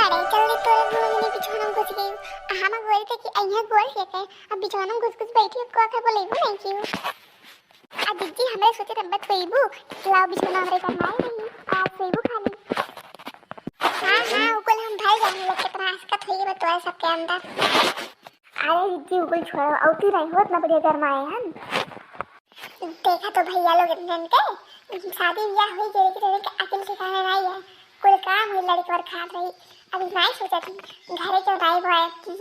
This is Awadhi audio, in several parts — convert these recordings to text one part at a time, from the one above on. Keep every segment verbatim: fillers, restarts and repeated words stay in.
अरे चल रे, तोरे मुंह में बिछौना में घुस गई। हम बोले थे कि अइहा गोल के के, अब बिछौना में घुस घुस बैठी, अब का बोले नहीं की। आ दीदी, हमरे सोचे रंबत होइबू, लाओ बिछौना हमरे घर में आई रही, आज सोइबू खाली। हाँ, हाँ, उ कुल हम भाई जाने लग, कितना हंसकत होइए बा तोरे सबके अंदर। अरे दीदी, उ कुल छोड़ो, औती नहीं हो, इतना बढ़िया घर में आए हम। देखा तो भैया लोग इनके, शादी ब्याह हुई गई, लेकिन इनके अकिल ठिकाने नहीं है। कुल काम हुई लड़के पर खात रही। अभी नहीं सोचा थी, घरे क्यों नहीं बा,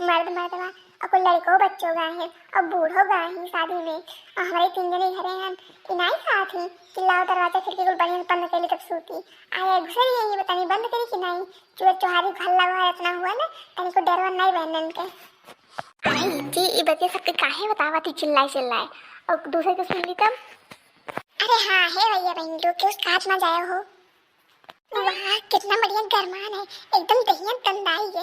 मर्द मर्द बा, और कुल लड़को बच्चों गा है, और बूढ़ो गा है शादी में, और हमारे तीन जने घरे हैं, ई नहीं कहा थी कि लाओ दरवाजा खिड़की कुल बढ़िया से बंद कर ली तब सूती। आया घुसर ही यही बतानी बंद करी कि नहीं, चुआ चुहारी घर लगा है इतना हुआ ना, तनिको डरवा नहीं बहनन के। आई जी, ई बतिया सबके काहे बतावत ही चिल्लाए चिल्लाए, और दूसरे के सुन ली तब। अरे हाँ, हे भैया बहन लोग, क्यों काट ना जाए हो? वाह, कितना बढ़िया गरमान है, एकदम दहिया दंदाई है।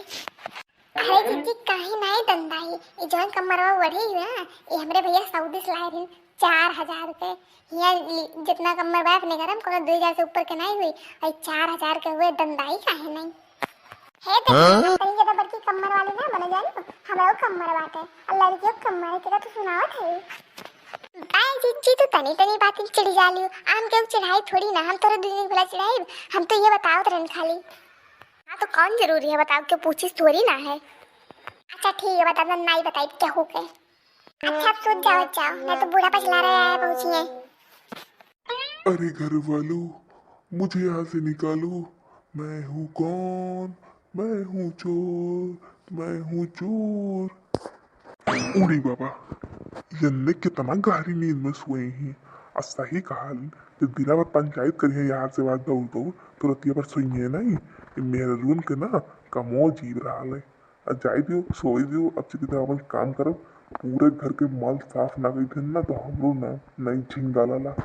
अरे जीजी, काहे नाई दंदाई, ये जौन कम्मरवा ओढ़े हुए ना, ये हमरे भैया सऊदी से लाए रहे, चार हजार के। हियाँ लि-, जितना कम्मर बा अपने घर में, कोनो दो हजार से ऊपर के नाई हुई, और चार हजार के हुए, दंदाई काहे नाई? हे देखो, हाँ? हम तनी ज्यादा बड़की कम्मर वाली ना बने जानी, हमरा वो कम्मर बाटे, और लड़कियों के कम्मर है, तेरा तो सुनावत है। बाय जीजी, तू तनी तनी बात में चिढ़ जालियो, हम केहू चिढ़ाई थोड़ी ना, हम तोरे दुनिया भला चिढ़ाई, हम तो ये बतावत रहन खाली। हाँ, तो कौन जरूरी है बताओ, क्यों पूछिस थोड़ी ना है। अच्छा ठीक है, बता दे, नाई बताई केहू के। अच्छा, अब सूत जाओ, जाओ, नहीं तो बूढ़ा पछला रहा है, पहुँचिए। अरे घर वालों, मुझे यहाँ से निकालो। मैं हूँ कौन? मैं हूँ चोर, मैं हूँ चोर। उड़ी बाबा, यन्ने कितना गहरी नींद में सोए ही। आ सही कहल, जब दिना भर पंचायत करिए यहाँ से वहाँ दौड़ दौड़, तो रतिया भर सोइए नहीं। ये मेहररुन के ना कमो अजीब रहल है। आ जाए दियो, सोए दियो, अब से कितना अपन काम करब, पूरे घर के माल साफ ना करी थे ना, तो हमरो ना नहीं झिंगाला ला।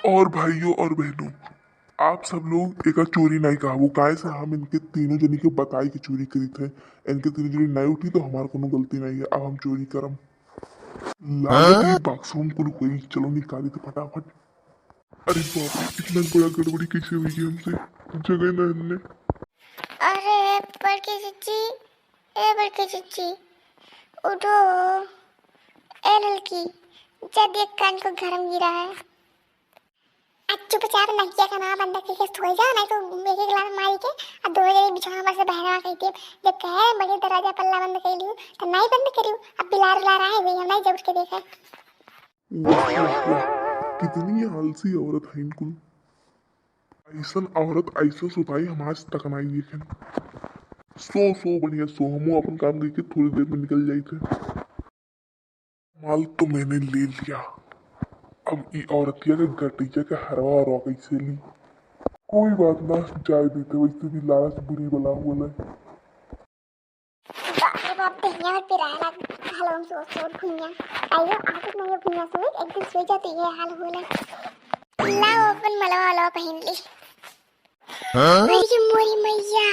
और भाइयों और बहनों, आप सब लोग एका चोरी नहीं कहबो, काहे से हम इनके तीनों जनी के बताई के चोरी करी थे। इनके तीनों जनी नहीं उठी तो हमार कोनो गलती नहीं है, अब हम चोरी करम। लागत है बक्सों कुल कोई, चलो निकाली तो फटाफट। अरे बाप रे, इतना बड़ा गड़बड़ी कैसे हुई है हमसे, जगह ना हमने। अरे बड़की जीजी, ए बड़की जीजी, उठो। ए ललकी, जा देख कान को गरम गिरा है। अब चुपचाप नकिया का ना बंद करके सोए जाओ, नहीं तो एक एक लात मारी के अब दोनों जने बिछौना पर से बहरवा कह दे। जब कहे बड़े दरवाजा पल्ला बंद कर लियो तो नहीं बंद करियो, अब बिलार ला रहा है, वही हम नहीं जब उठ के देखे। वाह, वाह, वाह, कितनी आलसी औरत है इनकुल। ऐसन औरत, ऐसन सुताई हम आज तक नहीं देखे। सो, सो बढ़िया सो, हमो अपन काम करके थोड़ी देर में निकल जाई थे। माल तो मैंने ले लिया, अब ई औरतिया के गटैया के हरवा हरवा कैसे ली। कोई बात ना, जाए देते, वैसे भी लालच बुरी बला होला। बाप रे बाप, दहिया में पिराए लाग हलवा में सोच सोच भुइया। आइयो, आदत नहीं है भुइया सोए, एक दिन सोई जाती है हाल होला। लाओ अपन मलवा वाला पहन ली। हाँ? अरे मोरी मैया,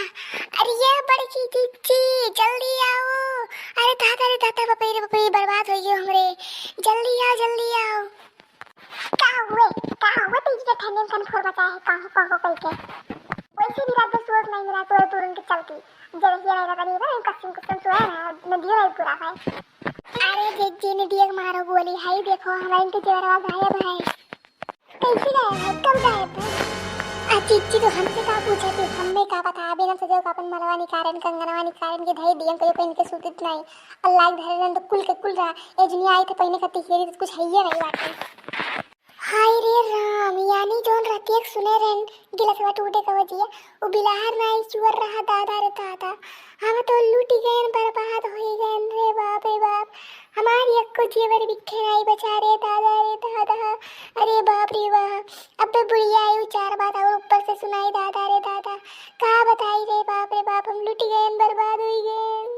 अरे ये बड़की जीजी, जल्दी आओ। अरे दादा रे दादा, बाप रे बाप रे, बर्बाद हो गए हमरे। जल्दी आओ, जल्दी आओ। का हुए, का हुए, तुझे ठंडी में ठंड फोड़ मचा है, काहो, काहो कह के। वैसे भी रात भर सोच नहीं मिला, तोरे तुरंत के चलती। जब ये नहीं रहता, नहीं रहता, कसम, कसम सोया ना, नदियों नहीं पूरा है। अरे जीजी, नदिया के मारो गोली, हाय देखो, हमारे इनके जेवरवा गायब है। कैसे गायब है, कब गायब है? आ जीजी, तो हमसे का पूछा थी, हमें का पता, अभी हम सोचे अपन मलवा निकारन, कंगनवा निकारन के धई दियन, कहियो कोई इनके सूतित नहीं। अल्लाह के धरे रहन तो कुल के कुल रहा, ए दुनिया आई थे पहले खातिर हेरी तो कुछ है ही नहीं बाटे। हाय रे राम, यानी जौन रतिया के सुने रहन गिलसवा टूटे का वजिया, उ बिलाहर नाई चुअर रहा, दादा रे दादा। हम तो लूटी गयन, बर्बाद होई गयन रे बाप रे बाप। हमार यक्को जेवर बिखे नाई बचा रे दादा रे दादा। अरे बाप रे बाप, अबे बुढ़िया आई उ चार बात और ऊपर से सुनाई दादा रे दादा। का बताई रे बाप रे बाप, हम लूटी गयन, बर्बाद होई गयन।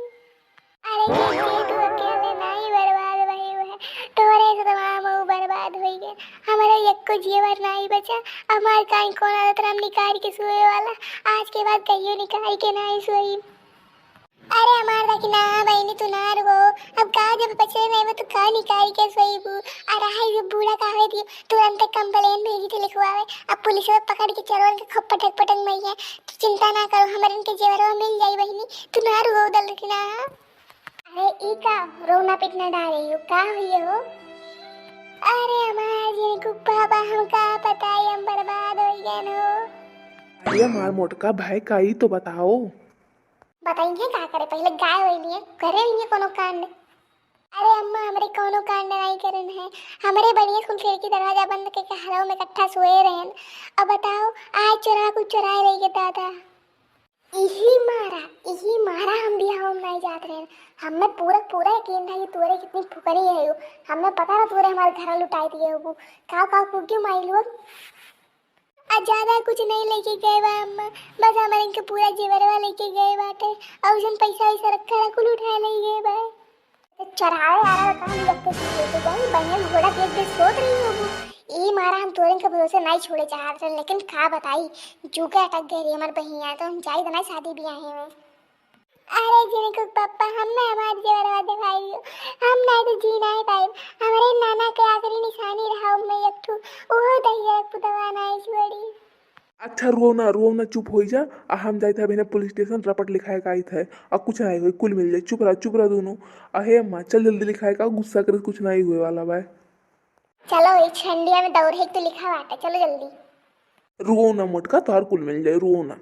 अरे जीजी, तू अकेले नाई बर्बाद भई हुए, तोरे से तमाम मऊ बर्बाद होई गए। हमारे यक्को जेवर नाई बचा। हमार काई कौन आदत राम निकाल के सोए वाला, आज के बाद कहियो निकाल के नाई सोई। अरे हमार दखिना बहिनी, तू ना रुओ। अब का, जब बचे नहीं वो तो का निकाल के सोईबू? अरे हाय, ये बूढ़ा का है दियो, तुरंत कंप्लेन भेजी थे लिखवावे। अब पुलिस में पकड़ के चोरवन के खूब पटक पटक मरी है। तू चिंता ना करो, हमरे इनके जेवरवा मिल जाई बहिनी, तू ना रुओ दखिना। अरे ई का रोना पिटना डाले हो, का हुई हो? अरे हमार जिनको बाबा, हम का बताई, हम बर्बाद हो गए हो। अरे हमार मोटका भाई, का ई तो बताओ। बताइए का करे, पहले गाय होई लिए, करे हुई कोनो कांड। अरे अम्मा, हमरे कोनो कांड नहीं करन है। हमरे बढ़िया कुल खिड़की दरवाजा बंद करके हरव में इकट्ठा सोए रहन। अब बताओ, आज चोरा कुछ चुराए ले गए दादा। इही मारा, इही मारा हम बियाह में नहीं जात रहन। हमें पूरा, पूरा यकीन था कि तोरे कितनी फुकनी है यो। हमें पता ना तोरे हमारे घर लुटाए दिए हो। का, का, कुछ क्यों माई लोग? आ ज्यादा कुछ नहीं लेके गए बा अम्मा, बस हमरे इनके पूरा जेवरवा लेके गए बाटे, और जन पैसा वैसा रखा रहा, कुल उठाए ले गए बा। तो चढ़ावे आ रहा था, हम लोग के साथ लेके गए, बढ़िया घोड़ा देख के सोच रही हूँ। ई मारा हम तोरे के भरोसे नहीं छोड़े चाहत रहे, लेकिन का बताई, जुगे अटक गए रे हमार बहिया, तो हम जाई तो नहीं शादी ब्याह में। अरे जिनको पापा, हम ना हमार जेवरवा दिखाई हो, हम ना तो जी नहीं पाए। हमारे नाना के आखिरी निशानी रहा मैं एक ठू, वो दहिया पुतवा नहीं छोड़ी। अच्छा, रो ना, रो ना, चुप होई जा। आ हम जाइत है अभी पुलिस स्टेशन, रपट लिखाए का आइत है। आ कुछ नहीं होई, कुल मिल जाए। चुप रह, चुप रह दोनों। अहे अम्मा, चल जल्दी लिखाए का, गुस्सा करे कुछ नहीं हुए वाला बा। चलो, ई छंडिया में दौड़े तो लिखा बाटे, चलो जल्दी। रो ना मोटका, तोहार कुल मिल जाए, रो ना।